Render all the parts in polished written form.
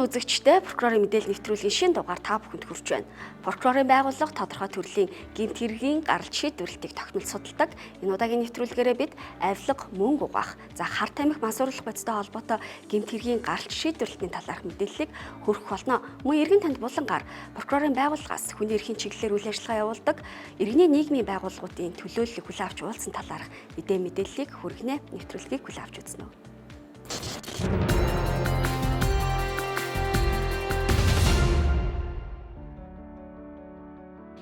Сайцгаана үзэгчдээ прокурорын мэдээлэл нэвтрүүлгийн шинэ дугаар та бүхэнд хүрч байна. Прокурорын байгууллага тодорхой төрлийн гэмт хэргийн гаралт шийдвэрлэлтийг тогтмол судалдаг. Энэ удаагийн нэвтрүүлгээрээ бид авилга, мөнгө угаах, за хар тамхи мансууруулах бодистой холбоотой гэмт хэргийн гаралт шийдвэрлэлтийн талаарх мэдээллийг хүргэх болно. Мөн эргэн танд булангаар прокурорын байгууллагаас хүний эрхийн чиглэлээр үйл ажиллагаа явуулдаг иргэний нийгмийн байгууллагуудын төлөөллийг хүлээн авч уулзсан талаарх мэдээллийг хүргэнэ. Нэвтрүүлгийг хүлээн авч үзнэ.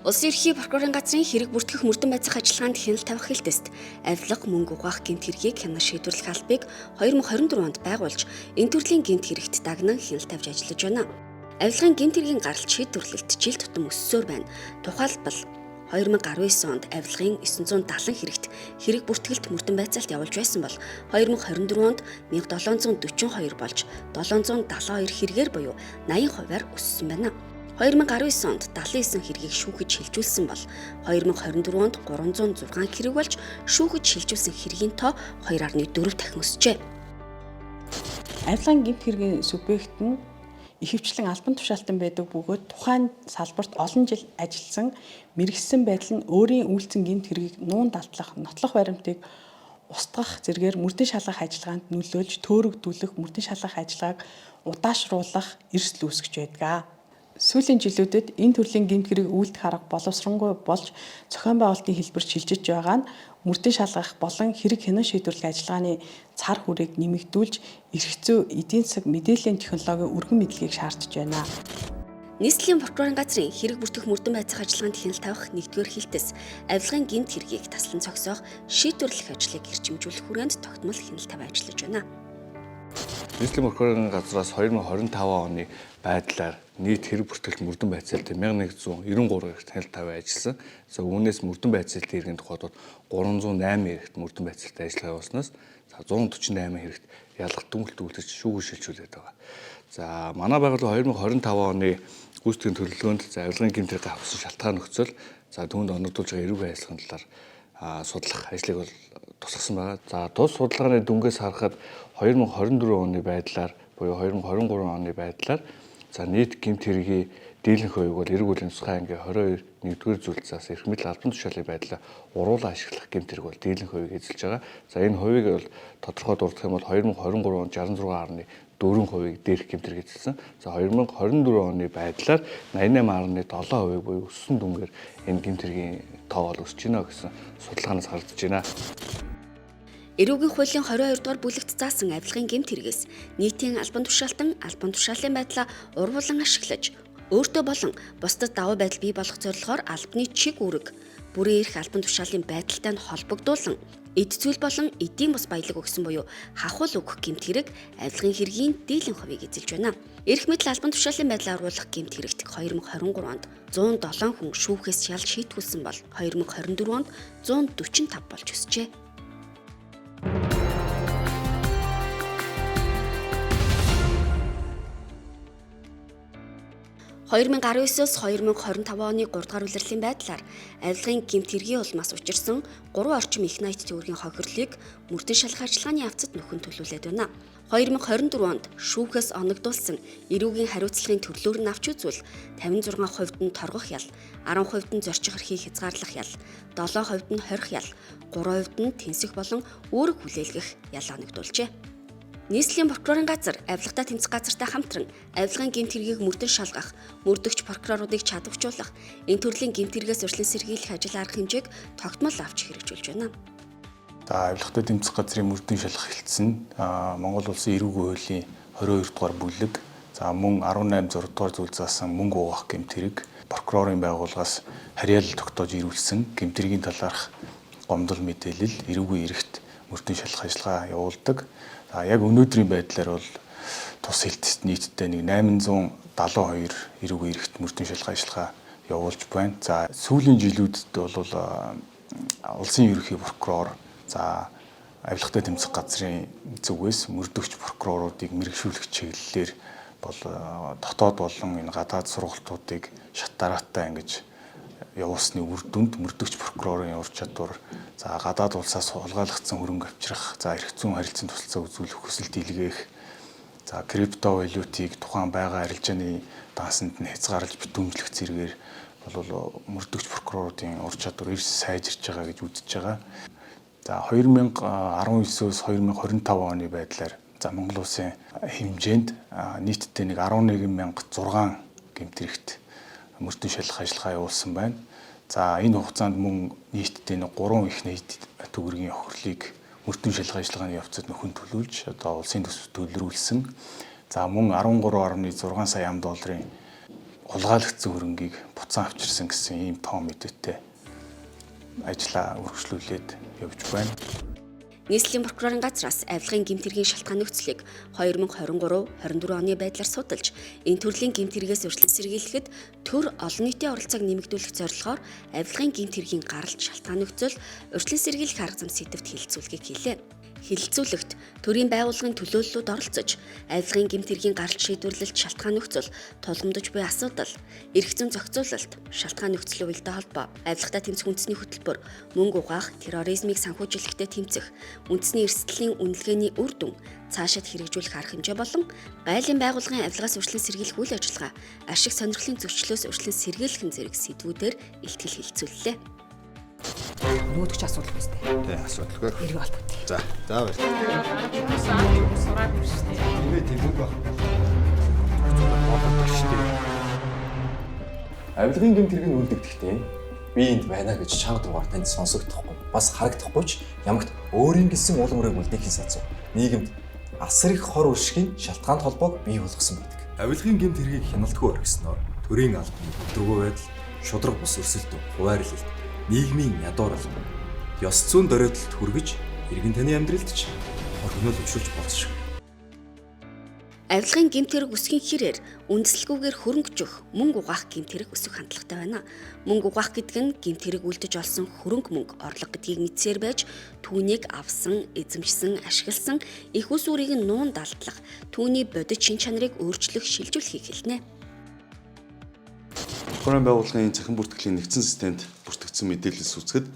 Улсын ерхий прокурорын газрын хэрэг бүртгэх мөрдөн байцаах ажиллагаанд хяналт тавих хэлтэст авилга, мөнгө угаах гэмт хэргийг хянан шийдвэрлэх албыг 2024 онд байгуулж, энэ төрлийн гэмт хэрэгт дагнан хяналт тавьж ажиллаж байна. Авилгын гэмт хэргийн гаралт шийдвэрлэлт жил тутам өссөөр байна. Тухайлбал 2019 онд авилгын 970 хэрэгт хэрэг бүртгэлт мөрдөн байцаалт явуулж байсан бол 2024 онд 1742 болж 772 хэрэгээр буюу 80%-аар өссөн байна. 2019 онд 79 хэргийг шүүхэд шилжүүлсэн бол 2024 онд 306 хэрэг болж шүүхэд шилжүүлсэн хэргийн тоо 2.4 дахин өсжээ. Авилгын гэмт хэргийн субъект нь ихэвчлэн албан тушаалтан байдаг бөгөөд тухайн салбарт олон жил ажилласан мэргэшсэн байдал нь өөрийн үйлцэн гэмт хэргийг нуун далдлах, нотлох баримтыг устгах зэргээр мөрдөн шалгах ажиллагаанд нөлөөлж төөрөгдүүлэх, мөрдөн шалгах ажиллагааг удаашруулах эрсдэл үүсгэж байдаг. Сүүлийн жилүүдэд энэ төрлийн гэмт хэрэг үйлдэх арга боловсронгүй болж зохион байгуулалтын хэлбэр шилжиж байгаа нь мөрдөн шалгах болон хэрэг хянан шийдвэрлэх ажиллагааны цар хүрээг нэмэгдүүлж эрх зүй, эдийн засаг, мэдээллийн технологийн өргөн мэдлэгийг шаардж байна. Нийслэлийн прокурорын газрын хэрэг бүртгэх мөрдөн байцаах ажиллагаанд хяналт тавих нэгдүгээр хэлтэс авилгын гэмт хэргийг таслан зогсоох шийдвэрлэх ажлыг эрчимжүүлэх хүрээнд тогтмол хяналт тавиа ажиллаж байна. Нийслэлийн прокурорын газраас 2025 оны байдлаар нийт хэрэг бүртгэлт мөрдөн байцаалтын 1193 эрэгт хяналт тавиа ажилласан. За үүнээс мөрдөн байцаалтын хэргийн тухайд бол 308 эрэгт мөрдөн байцаалтын ажиллагаа явуулснаас за 148 хэрэгт ялгалт дүнэлт үйлдэж шүүгэн шилжүүлээд байгаа. За манай байгууллага 2025 оны гүйцэтгэхийн төлөвлөгөөнд за авилгын гэмт хэрэг авсан шалтгаан нөхцөл за түүнд оногдуулж байгаа эрүүг ажиллагааны талаар судлах ажлыг бол тусгасан байгаа. За тус судалгааны дүнгээс харахад 2024 оны байдлаар буюу 2023 оны байдлаар за нийт гэмт хэргийн дийлэнх хувийг бол эрг үлийн тусгай ангийн 22 нэгдүгээр зүйлсээс эрх мэдэл албан тушаалын байдлаа уруулан ашиглах гэмт хэрэг бол дийлэнх хувийг эзэлж байгаа. За энэ хувийг бол тодорхой дурдах юм бол 2023 онд 66.4%-ийг дээрх гэмт хэрэг эзэлсэн. За 2024 оны байдлаар 88.7% буюу өссөн дүнгээр энэ гэмт хэргийн тоо бол өсөж байна гэсэн судалгаанаас харагдаж байна. Эрүүгийн хуулийн 22 дугаар бүлэгт заасан авилгын гэмт хэрэгээс нийтийн албан тушаалтан албан тушаалын байдлаа урвуулан ашиглаж өөртөө болон бусдад давуу байдал бий болгох зорилгоор албаны чиг үүрэг бүрэн эрх албан тушаалын байдалтай нь холбогдуулан эд зүйл болон эдийн бус баялаг өгсөн буюу хахуул өгөх гэмт хэрэг авилгын хэргийн дийлэн хувийг эзэлж байна. Эрх мэдэл албан тушаалын байдлаа оруулах гэмт хэрэгт 2023 онд 107 хүн шүүхээс ялж шийтгүүлсэн бол 2024 онд 145 болж өсжээ. 2019-оос 2025 оны 3 дугаар улирлын байдлаар авилгын гэмт хэргийн улмаас учирсан 3 орчим их найт төгрөгийн хохирлыг мөрдөн шалгах ажиллагааны явцад нөхөн төлөвлөд байна. 2024 онд шүүхээс оногдуулсан эрүүгийн хариуцлагын төрлөөр нь авч үзвэл 56% нь торгох ял, 10% нь зорчих эрхийг хязгаарлах ял, 7% нь хорих ял, 3% нь тэнсэх болон үүрэг хүлээлгэх ял оногдуулжээ. Нийслэлийн прокурорын газар авилгатай тэмцэх газартай хамтран авилгын гэмт хэргийг мөрдөн шалгах, мөрдөгч прокуроруудыг чадваржуулах, энэ төрлийн гэмт хэрэгээс урьдчилан сэргийлэх ажил арга хэмжээг тогтмол авч хэрэгжүүлж байна. За авилгатай тэмцэх газрын мөрдөн шалгах хэлтсэн Монгол Улсын эрүүгийн хуулийн 22 дугаар бүлэг, за мөн 18 6 дугаар зүйл заасан мөнгө угаах гэмт хэрэг прокурорын байгууллагаас харьяалал тогтоож ирүүлсэн гэмт хэргийн талаарх гомдол мэдээлэл эрүүгийн эрхт мөрдөн шалгах ажиллагаа явуулдаг. За яг өнөөдрийн байдлаар бол тус хэлтэст нийтдээ нэг 872 эрүүгийн эрхт мөрдөн шалгах ажиллагаа явуулж байна. За сүүлийн жилүүдэд бол улсын ерөнхий прокурор за авилгатай тэмцэх газрын зүгээс мөрдөгч прокуроруудыг мэрэгшүүлэх чиглэлээр бол дотоод болон энэ гадаад сургалтуудыг шат дараатай ингэж явуулсны үр дүнд мөрдөгч прокурорын ур чадвар, за гадаад улсаас хулгайлагдсан хөрөнгө авчрах, за эрх зүйн харилцан тусалцаа үзүүлэх, хүсэлт илгээх, За крипто валютыг тухайн байгаа арилжааны дансанд нь хязгаарлаж битүүмжлэх зэрэгээр бол мөрдөгч прокуроруудын ур чадвар эрс сайжирч байгаа гэж үзэж байгаа. За 2019-өөс 2025 оны байдлаар за Монгол улсын хэмжээнд нийтдээ нэг 11,006 гэмт хэрэгт мөрдөн шалгах ажиллагаа явуулсан байна. За энэ хугацаанд мөн нийтдээ нэг 3 их нийт төгрөгийн хохирлыг мөрдөн шалгах ажиллагааны явцад нөхөн төлүүлж одоо улсын төсөв төлрүүлсэн. За мөн 13.6 сая ам долларын хулгайлагдсан хөрөнгийг буцаан авчирсан гэсэн ийм тоо мэдээтэй ажлаа үргэлжлүүлээд явж байна. Нийслэлийн прокурорын газраас авилгын гэмт хэргийн шалтгаан нөхцөлийг 2023-24 оны байдлаар судалж, энэ төрлийн гэмт хэрэгээс урьдчилан сэргийлэхэд төр олон нийтийн оролцоог нэмэгдүүлэх зорилгоор авилгын гэмт хэргийн гаралт шалтгаан нөхцөл, урьдчилан сэргийлэх арга зам сэдэвт хэлэлцүүлгийг хийлээ. Хэлэлцүүлэгт төрийн байгууллагын төлөөллүүд оролцож, авилгын гэмт хэргийн гаралт шийдвэрлэлт шалтгаан нөхцөл, тулгамдж буй асуудал, эрх зүйн зохицуулалт, шалтгаан нөхцөлийн уялдаа холбоо, авилгатай тэмцэх үндэсний хөтөлбөр, мөнгө угаах, терроризмыг санхүүжүүлэхтэй тэмцэх, үндэсний эрсдлийн үнэлгээний үр дүн, цаашид хэрэгжүүлэх арга хэмжээ болон гайлын байгууллагын авилгаас урьдчилан сэргийлэх үйл ажиллагаа, ашиг сонирхлын зөрчлөөс урьдчилан сэргийлэх зэрэг сэдвүүдээр илтгэл хэлэлцүүллээ. Нүүдгч асуудал биз дээ. Тий, асуудалгүй. Эрэг холбогдъё. За, за баярлалаа. Тэмээ баг. Болдог шүү дээ. Авилгын гэмт хэрэг нь үлдэгдэхдээ би энд байна гэж чанга дугаар танд сонсогдохгүй, бас харагдахгүй ч ямагт өөрийн гэсэн улам үрийг үлдээхийн сацуу нийгэмд асар их хор уршигийн шалтгаан холбоог бий болгосон байдаг. Авилгын гэмт хэргийг хяналтгүй орхисноор төрийн албаны бүдргүй байдал, шударга бус өрсөлдөв, хуваарлалт, нийгмийн ядуурал, ёс зүйн доройтолд хүргэж иргэн таны амьдралд ч оргинол өвшүүлж болзошгүй. Авилгын гэмт хэрэг өсгийн хэрээр үндэслэлгүйгээр хөрөнгөжөх, мөнгө угаах гэмт хэрэг өсөх хандлагатай байна. Мөнгө угаах гэдэг нь гэмт хэрэг үлдэж олсон хөрөнгө мөнгө орлого гэдгийг мэдсээр байж түүнийг авсан, эзэмшсэн, ашигласан их усүрийг нь нуун далдлах, түүний бодит шин чанарыг өөрчлөх, шилжүүлэхийг хэлнэ. Прокурорын байгууллагын цахим бүртгэлийн нэгдсэн системд бүртгэгдсэн мэдээлэлс үзэхэд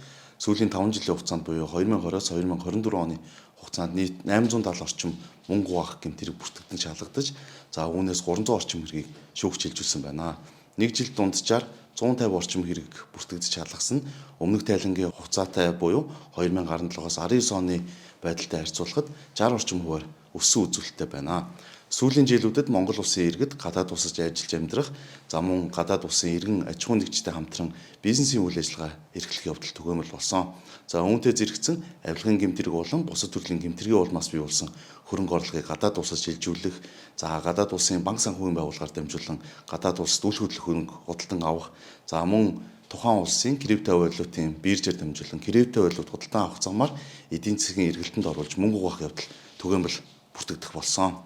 сүүлийн 5 жилийн хугацаанд буюу 2020-оос 2024 оны хугацаанд нийт 870 орчим мөнгө угаах гэмт хэрэг бүртгэгдэн шалгагдаж, за үүнээс 300 орчим хэргийг шүүх шилжүүлсэн байна. Нэг жил дунджаар 150 орчим хэрэг бүртгэгдэж шалгасан нь өмнөх тайлангийн хугацаатай буюу 2017-оос 19 оны байдалтай харьцуулахад 60 орчим хувиар өссөн үзүүлэлттэй байна. Сүүлийн жилүүдэд Монгол улсын иргэд гадаад улсад ажиллаж амьдрах, за мөн гадаад улсын иргэн аж ахуйн нэгжтэй хамтран бизнесийн үйл ажиллагаа эрхлэх явдал түгээмэл болсон. За үүнтэй зэрэгцэн авилгын гэмт хэрэг болон бусад төрлийн гэмт хэргийн улмаас бий болсон хөрөнгө орлогыг гадаад улсад шилжүүлэх, за гадаад улсын банк санхүүгийн байгууллагаар дамжуулан гадаад улсад үл хөдлөх хөрөнгө худалдан авах, за мөн тухайн улсын крипто валютын биржээр дамжуулан крипто валют худалдан авах замаар эдийн засгийн эргэлтэнд оруулж мөнгө угаах явдал түгээмэл бүртгэгдэх болсон.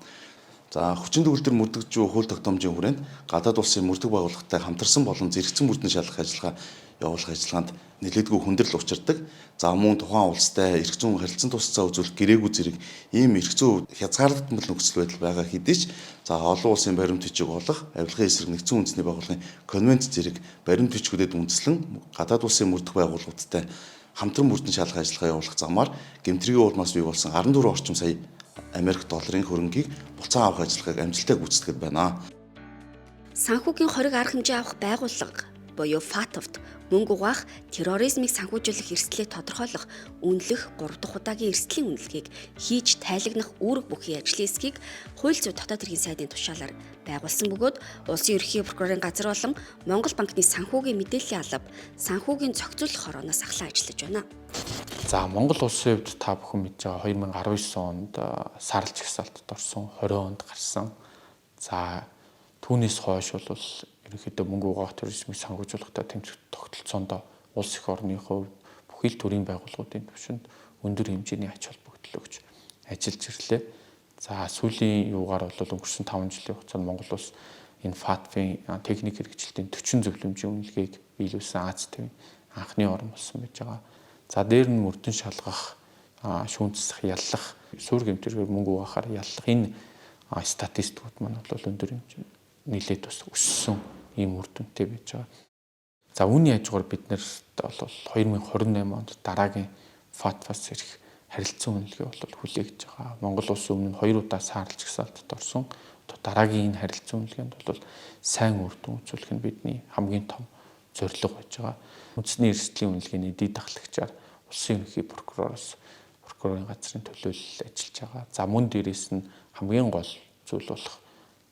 За хүчин төгөлдөр мөрдөгч хууль тогтоомжийн хүрээнд гадаад улсын мөрдөг байгууллагатай хамтарсан болон зэрэгцэн мөрдөн шалгах ажиллагаа явуулах ажиллагаанд нэлээдгүй хүндрэл учирдаг. За мөн тухайн улстай эрх зүйн харилцан тусалцаа үзүүлэх гэрээгүй зэрэг ийм эрх зүйн хязгаарлагдмал нөхцөл байдал байгаа хэдий ч за олон улсын баримт бичиг олох, авилгын эсрэг нэгдсэн үндэсний байгууллагын конвенц зэрэг баримт бичгүүдэд үндэслэн гадаад улсын мөрдөх байгууллагуудтай хамтран мөрдөн шалгах ажиллагаа явуулах замаар гэмт хэргийн улмаас бий болсон 14 орчим сая Америк долларын хөрөнгийг буцаан авах ажиллагааг амжилттай гүйцэтгэхэд байна. Санхүүгийн хориг арга хэмжээ авах байгууллага буюу FATF-т мөнгө угаах, терроризмыг санхүүжүүлэх эрсдлийг тодорхойлох, үнэлэх 3 дахь удаагийн эрсдлийн үнэлгээг хийж тайлагнах үүрэг бүхий ажлын хэсгийг хууль зүйн дотоод хэргийн сайдын тушаалаар байгуулсан бөгөөд улсын ерөнхий прокурорын газар болон Монгол банкны санхүүгийн мэдээллийн алба, санхүүгийн зохицуулах хорооноос ахлан ажиллаж байна. За Монгол улсын хувьд та бүхэн мэдж байгаа 2019 онд сарлж жагсаалтад орсон, 20 онд гарсан. За түүнээс хойш бол ерөнхийдөө мөнгө угаах туризмыг санхүүжүүлэхдээ тэмцэх тогтолцоонд улс эх орны хувьд бүхий л төрийн байгууллагуудын түвшинд өндөр хэмжээний ач холбогдол өгч ажиллаж ирлээ. За сүүлийн юугаар бол өнгөрсөн 5 жилийн хугацаанд Монгол улс энэ FATF-ийн техник хэрэгжилтийн 40 зөвлөмжийн үнэлгээг биелүүлсэн Аз тивийн анхны орн болсон байж байгаа. За дээр нь мөрдөн шалгах, шүүн засах, яллах, суурь гэмтэргээр мөнгө угаахаар яллах энэ статистикууд маань бол өндөр хэмжээнд нэлээд бас өссөн ийм үр дүнтэй байж байгаа. За үүний хажуугаар бид нэр бол 2028 онд дараагийн FATF-аас ирэх харилцан үнэлгээ бол хүлээгдэж байгаа. Монгол улс өмнө нь 2 удаа саарлж жагсаалтад орсон. Одоо дараагийн энэ харилцан үнэлгээнд бол сайн үр дүн үзүүлэх нь бидний хамгийн том зорилго байж байгаа. Үндэсний эрсдлийн үнэлгээний дэд дахлагчаар улсын ерөнхий прокуророос прокурорын газрын төлөөлөл ажиллаж байгаа. За мөн дээрээс нь хамгийн гол зүйл болох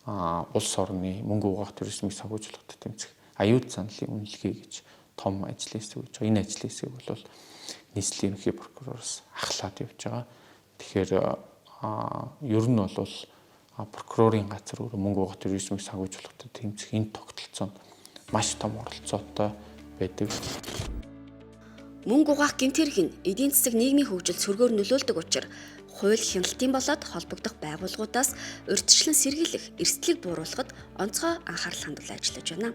улс орны мөнгө угаах туризмыг санхүүжүүлэхэд тэмцэх аюул заналын үнэлгээ гэж том ажлын хэсэг гэж байгаа. Энэ ажлын хэсгийг бол нийслэлийн ерөнхий прокуророос ахлаад явж байгаа. Тэгэхээр ер нь бол прокурорын газар өөрөө мөнгө угаах туризмыг санхүүжүүлэхэд тэмцэх энэ тогтолцоонд маш том оролцоотой байдаг. Мөнгө угаах гэмт хэрэг нь эдийн засаг нийгмийн хөгжилд сөргөөр нөлөөлдөг учраас хууль хяналтын болоод холбогдох байгууллагуудаас урьдчилан сэргийлэх, эрсдлийг бууруулахад онцгой анхаарал хандуул ажиллаж байна.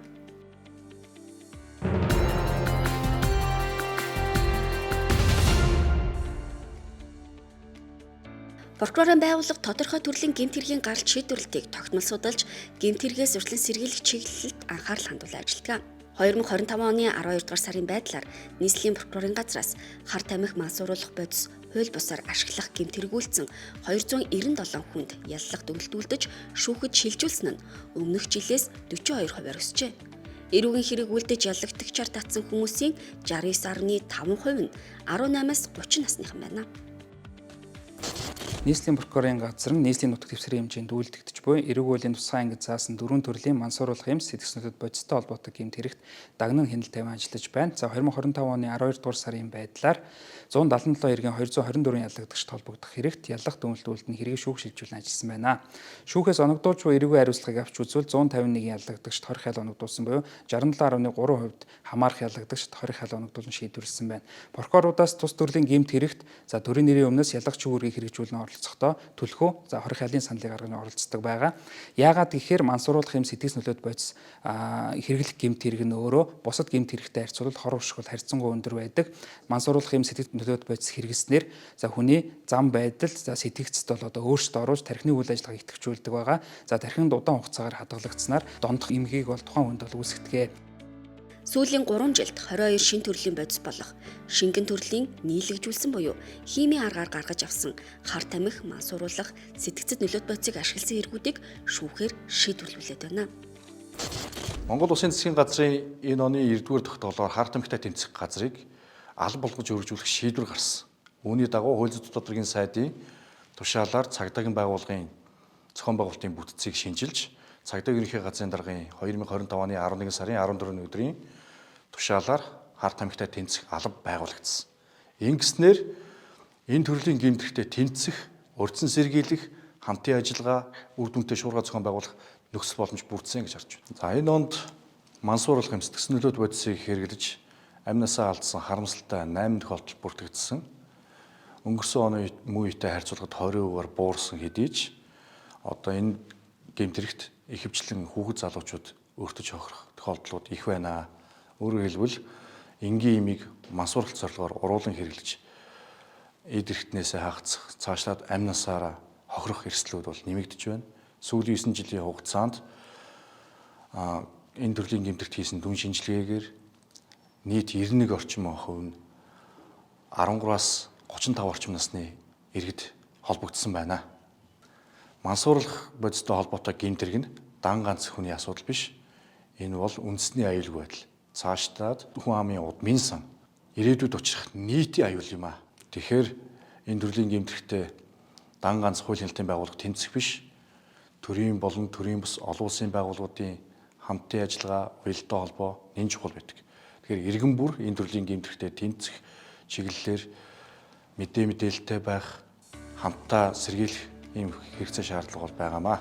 Прокурорын байгууллага тодорхой төрлийн гэмт хэргийн гаралт шийдвэрлэлтийг тогтмол судалж, гэмт хэрэгээс урьдчилан сэргийлэх чиглэлд анхаарал хандуулан ажилладаг. 2025 оны 12 дугаар сарын байдлаар нийслэлийн прокурорын газраас хар тамхи мансууруулах бодис хууль бусаар ашиглах гэмт хэрэг үйлдсэн 297 хүнд яллах дүгнэлт шүүхэд шилжүүлсэн нь өмнөх жилээс 42%-аар өсжээ. Эрүүгийн хэрэг үлдэж яллагдагчаар татсан хүмүүсийн 69.5% нь 18-аас 30 насныхан байна. Нийслэлийн прокурорын газар нь нийслэлийн нутаг дэвсгэрийн хэмжээнд үйлдэгдэж буй эрүүг хуулийн тусгай ангид заасан дөрвөн төрлийн мансууруулах юм сэтгснүүдэд бодистой холбоотой гэмт хэрэгт дагнан хяналт тавиан ажиллаж байна. За 2025 оны 12 дугаар сарын байдлаар 177 иргэн 224 яллагдагчд холбогдох хэрэгт яллах дүгнэлт үйлдэл нь хэргийг шүүх шилжүүлэн ажилласан байна. Шүүхээс оногдуулж буй эрүүгийн хариуцлагыг авч үзвэл 151 яллагдагчд 20 хял оногдуулсан буюу 67.3% хамаарах яллагдагчд 20 хял оногдуулан шийдвэрлэсэн байна. Прокурорудаас тус төрлийн гэмт хэрэгт за төрийн нэрийн өмнөөс ялгах үүргийг хэрэгжүүлэн оролцохдоо төлхөө за 20 хялын саналыг гарган оролцдог байгаа. Яагаад гэхээр мансууруулах юм сэтгэл нөлөөд бодис хэрэглэх гэмт хэрэг нь өөрөө бусад гэмт хэрэгтэй харьцуулбал хор уршигл харьцангуй өндөр байдаг. Мансууруулах юм сэтгэл нөлөөд бодис хэрэглэснээр за хүний зам байдал за сэтгцэд бол одоо өөрчлөлт оруулж тархины үйл ажиллагааг идэвхжүүлдэг байгаа. За тархинд удаан хугацаагаар хадгалагдсанаар дондох эмгэгийг бол тухайн хүнд бол үүсгэдэг. Сүүлийн 3 жилд 22 шин төрлийн бодис болох шингэн төрлийн нийлэгжүүлсэн буюу химийн аргаар гаргаж авсан хар тамхи, мансууруулах, сэтгцэд нөлөөт бодисыг ашигласан эргүүдийг шүүхээр шийдвэрлүүлээд байна. Монгол Улсын засгийн газрын энэ оны 9-р тогтоолоор хар тамхитай тэмцэх газрыг алба болгож өргөжүүлэх шийдвэр гарсан. Үүний дагуу хууль зүйн дотор даргын сайдын тушаалаар цагдаагийн байгууллагын зохион байгуулалтын бүтцийг шинжилж цагдаа ерөнхий газрын даргын 2025 оны 11 сарын 14-ний өдрийн тушаалаар хар тамхитай тэмцэх алба байгуулагдсан. Ингэснээр энэ төрлийн гэмт хэрэгтэй тэмцэх, урьдчилан сэргийлэх, хамтын ажиллагаа, үр дүнтэй шуурга зохион байгуулах нөхцөл боломж бүрдсэн гэж харж байна. За энэ онд мансууруулах юм сэтгцэн нөлөөт бодисыг хэрэглэж амь насаа алдсан харамсалтай 8 тохиолдол бүртгэгдсэн. Өнгөрсөн оны мөн үетэй харьцуулахад 20%-аар буурсан хэдий ч одоо энэ гэмт хэрэгт ихэвчлэн хүүхэд залуучууд өртөж хохирох тохиолдлууд их байна. Өөрөөр хэлбэл энгийн имийг мансууруулах зорилгоор уруулан хэрэглэж эд эрхтнээсээ хагацах, цаашлаад амь насаараа хохирох эрсдлүүд бол нэмэгдэж байна. Сүүлийн 9 жилийн хугацаанд энэ төрлийн гэмтэрт хийсэн дүн шинжилгээгээр нийт 91 орчим хувь нь 13-аас 35 орчим насны иргэд холбогдсон байна. Мансууруулах бодистой холбоотой гэмт хэрэг нь дан ганц хүний асуудал биш. Энэ бол үндэсний аюулгүй байдал. Цааштаад хүн амын удмын сан ирээдүйд учрах нийтийн аюул юм аа. Тэгэхээр энэ төрлийн гэмт хэрэгтэй дан ганц хууль хяналтын байгууллага тэмцэх биш. Төрийн болон төрийн бус олон улсын байгууллагуудын хамтын ажиллагаа, уялдаа холбоо нэн чухал байдаг. Тэгэхээр иргэн бүр энэ төрлийн гэмт хэрэгтэй тэмцэх чиглэлээр мэдээлэлтэй байх, хамтдаа сэргийлэх ийм хэрэгцээ шаардлага бол байгаамаа.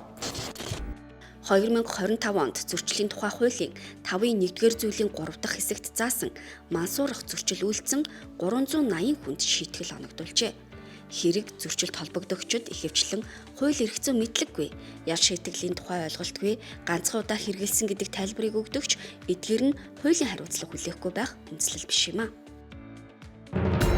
2025 онд зөрчлийн тухай хуулийн 5-ын 1-р зүйлийн 3 дахь хэсэгт заасан мансуурах зөрчил үйлдсэн 380 хүнд шийтгэл оногдуулжээ. Хэрэг зөрчилд холбогдогчид ихэвчлэн хууль эрх зүйн мэдлэггүй, ял шийтгэлийн тухай ойлголтгүй, ганцхан удаа хэрэгэлсэн гэдэг тайлбарыг өгдөгч эдгээр нь хуулийн хариуцлага хүлээхгүй байх үндслэл биш юм а.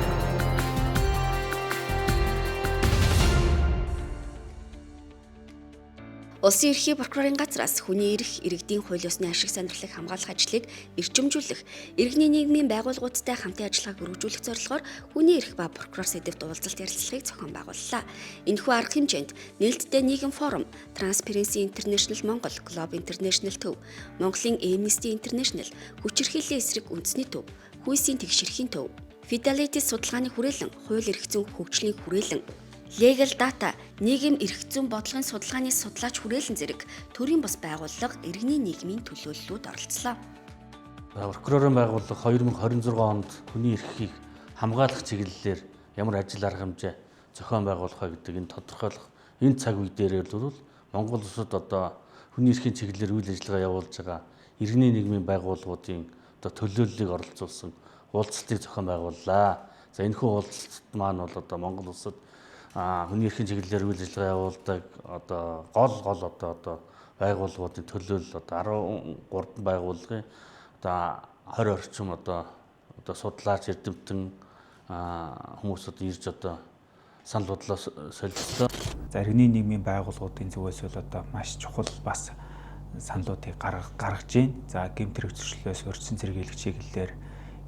Улсын ерхий прокурорын газраас хүний эрх, иргэдийн хууль ёсны ашиг сонирхлыг хамгаалах ажлыг эрчимжүүлэх, иргэний нийгмийн байгууллагуудтай хамтын ажиллагааг өргөжүүлэх зорилгоор хүний эрх ба прокурор сэдэвт уулзалт ярилцлагыг зохион байгууллаа. Энэхүү арга хэмжээнд нээлттэй нийгэм форум, Transparency International Монгол, Globe International төв, Монголын Amnesty International, хүчирхийллийн эсрэг үндэсний төв, хүйсийн тэгш эрхийн төв, Fidelity судалгааны хүрээлэн, хууль эрх зүйн хөгжлийн хүрээлэн, Legal Data нийгэм эрх зүйн бодлогын судалгааны судлаач хүрээлэн зэрэг төрийн бус байгууллага, иргэний нийгмийн төлөөллүүд оролцлоо. Прокурорын байгууллага 2026 онд хүний эрхийг хамгаалах чиглэлээр ямар ажил арга хэмжээ зохион байгуулах вэ гэдэг энэ тодорхойлох энэ цаг үе дээрээ бол Монгол улсад одоо хүний эрхийн чиглэлээр үйл ажиллагаа явуулж байгаа иргэний нийгмийн байгууллагуудын одоо төлөөллийг оролцуулсан уулзалтыг зохион байгууллаа. За энэхүү уулзалт маань бол одоо Монгол улсад хүний эрхийн чиглэлээр үйл ажиллагаа явуулдаг одоо гол гол одоо байгууллагуудын төлөөлөл одоо 13 байгууллагын одоо 20 орчим одоо судлаач эрдэмтэн хүмүүс одоо ирж одоо санал бодлоо солилцлоо. За иргэний нийгмийн байгууллагуудын зүгээс бол одоо маш чухал бас саналуудыг гаргаж байна. За гэмт хэрэг зөрчлөөс урьдчилан сэргийлэх чиглэлээр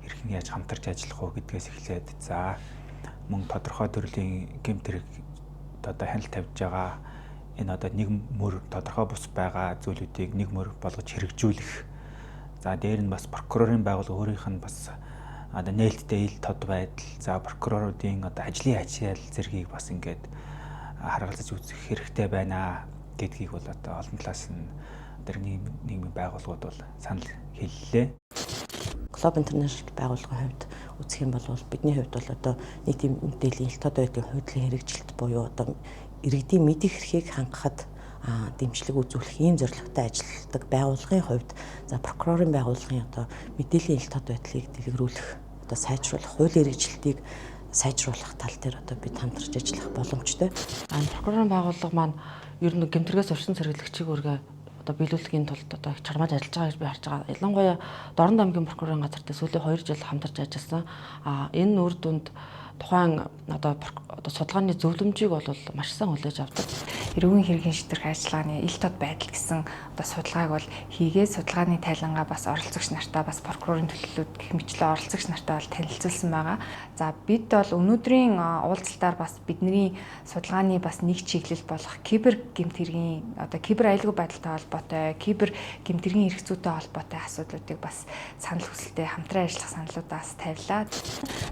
хэрхэн яаж хамтарч ажиллах уу гэдгээс эхлээд за мөн тодорхой төрлийн гэмт хэрэг одоо хяналт тавьж байгаа энэ одоо нэг мөр тодорхой бус байгаа зүйлүүдийг нэг мөр болгож хэрэгжүүлэх. За дээр нь бас прокурорын байгууллага өөрийнх нь бас одоо нээлттэй ил тод байдал, за прокуроруудын одоо ажлын ачаал зэргийг бас ингээд харгалзаж үзэх хэрэгтэй байна гэдгийг бол одоо олон талаас нь одоо нийгмийн байгууллагууд бол санал хэллээ. Globe International байгууллагын хувьд үзэх юм бол бидний хувьд бол одоо нийтийн мэдээллийн ил тод байдлын хуулийн хэрэгжилт буюу одоо иргэдийн мэдэх эрхийг хангахад дэмжлэг үзүүлэх ийм зорилготой ажилладаг байгууллагын хувьд за прокурорын байгууллагын одоо мэдээллийн ил тод байдлыг дэлгэрүүлэх, одоо сайжруулах, хуулийн хэрэгжилтийг сайжруулах тал дээр одоо бид хамтарч ажиллах боломжтой. Прокурорын байгууллага маань ер нь гэмтрэгээс урьдчилан сэргийлэх чиг үүргээ одоо биелүүлэхийн тулд одоо их чармааж ажиллаж байгаа гэж би харж байгаа. Ялангуяа Дорнод аймгийн прокурорын газар дээр сүүлийн 2 жил хамтарч ажилласан. Энэ үр дүнд тухайн одоо судалгааны зөвлөмжийг бол маш сайн хүлээж авдаг. Эрүүгийн хэргийн шийдвэрх ажиллагааны ил тод байдал гэсэн одоо судалгааг бол хийгээ судалгааны тайлангаа бас оролцогч нартаа бас прокурорын төлөөллүүд гэх мэтлээ оролцогч нартаа бол танилцуулсан байгаа. За бид бол өнөөдрийн уулзалтаар бас бидний судалгааны бас нэг чиглэл болох кибер гэмт хэргийн одоо кибер аюулгүй байдалтай холбоотой, кибер гэмт хэргийн эрх зүйтэй холбоотой асуудлуудыг бас санал хүсэлтэд хамтран ажиллах саналуудаас тавилаа.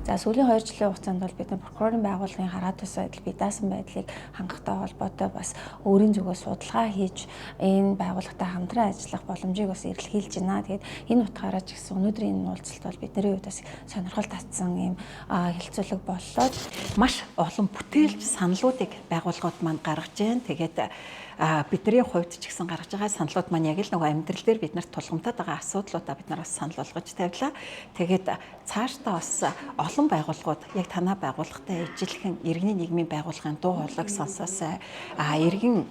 За сүүлийн 2 жилийн хугацаанд бол бид нар прокурорын байгууллагын хараад байсан байдал, бие даасан байдлыг хангахтай холбоотой бас өөрийн зүгээс судалгаа хийж энэ байгууллагатай хамтран ажиллах боломжийг бас эрэлхийлж байна. Тэгээд энэ утгаараа ч гэсэн өнөөдрийн энэ уулзалт бол бидний хувьд бас сонирхол татсан ийм хэлцүүлэг боллоо. Маш олон бүтээлч саналуудыг байгууллагууд маань гаргаж байна. Тэгээд бидний хувьд ч гэсэн гаргаж байгаа саналууд маань яг л нөгөө амьдрал дээр бид нарт тулгамдаад байгаа асуудлуудаа бид нар бас санал болгож тавилаа. Тэгээд цаашдаа бас олон байгууллагууд яг танай байгууллагатай ижилхэн иргэний нийгмийн байгууллагын дуу хоолойг сонсоосай. Иргэн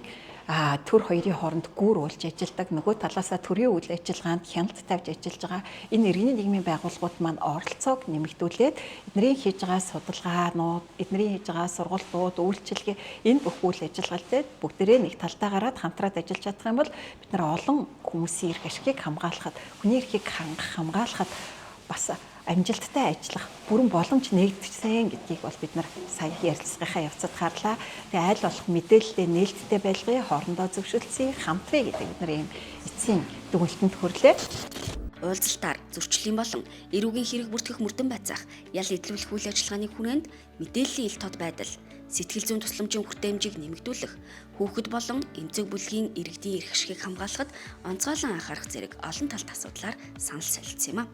төр хоёрын хооронд гүр уулж ажилладаг, нөгөө талаасаа төрийн үйл ажиллагаанд хяналт тавьж ажиллаж байгаа энэ иргэний нийгмийн байгууллагууд маань оролцоог нэмэгдүүлээд эднэрийн хийж байгаа судалгаанууд, эднэрийн хийж байгаа сургалтууд, үйлчилгээ энэ бүх үйл ажиллагаалтай бүгдээрээ нэг талдаа гараад хамтраад ажиллаж чадах юм бол бид нар олон хүмүүсийн эрх ашигыг хамгаалахад, хүний эрхийг хангах, хамгаалахад бас амжилттай ажиллах бүрэн боломж нэгдсэн гэдгийг бол бид нар сая ярилцлагынхаа явцад харлаа. Тэгээ аль болох мэдээлэлээ нээлттэй байлгая, хоорондоо зөвшөлдсөе, хамтрая гэдэг бид нар ийм эцсийн дүгнэлтэнд хүрлээ. Уулзалтаар зөрчлийн болон эрүүгийн хэрэг бүртгэх мөрдөн байцаах, ял эдлүүлэх үйл ажиллагааны хүрээнд мэдээллийн ил тод байдал, сэтгэл зүйн тусламжийн хүртээмжийг нэмэгдүүлэх, хүүхэд болон эмзэг бүлгийн иргэдийн эрх ашигыг хамгаалахад онцгойлон анхаарах зэрэг олон талт асуудлаар санал солилцсон юм а.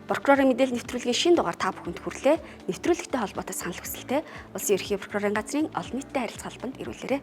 Прокурорын мэдээлэл нэвтрүүлгийн шинэ дугаар та бүхэнд хүрлээ. Нэвтрүүлэгтэй холбоотой санал хүсэлтээ Улсын ерхий прокурорын газрын олон нийттэй харилцах албанд ирүүлээрэй.